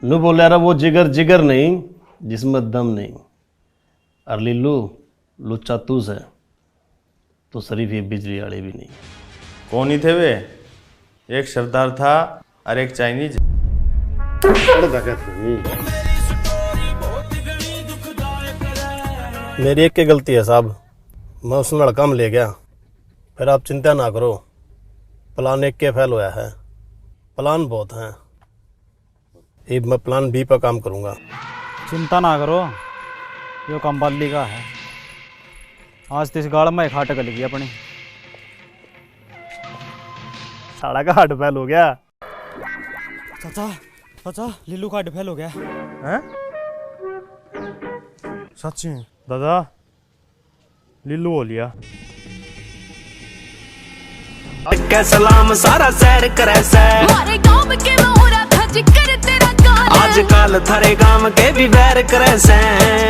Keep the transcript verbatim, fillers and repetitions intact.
नू बोल्या रा वो जिगर जिगर नहीं, जिसमें दम नहीं। और लीलू, लुच्चा तू सै, तो शरीफ ये बिजली वाले भी नहीं। कौन ही थे वे? एक सरदार था और एक चाइनीज। मेरी एक ही गलती है साहब, मैं उस नाल काम ले गया। फिर आप चिंता ना करो, प्लान एक के फेल होया है, प्लान बहुत हैं। इब मैं प्लान बी पर काम करूंगा। चिंता ना करो, यो काम बाली का है। आज तो इस गाल में एक हाट गल गई अपनी। साला का हार्ट फेल हो गया। चाचा, चाचा, लीलू का हार्ट फेल हो गया। हैं? सच में? दादा, लीलू हो लिया। के सलाम सारा शहर करे सै। मारे गांव के मोहरा था जिक्र तेरा काल। आजकल थारे गांव के भी वैर करे सै।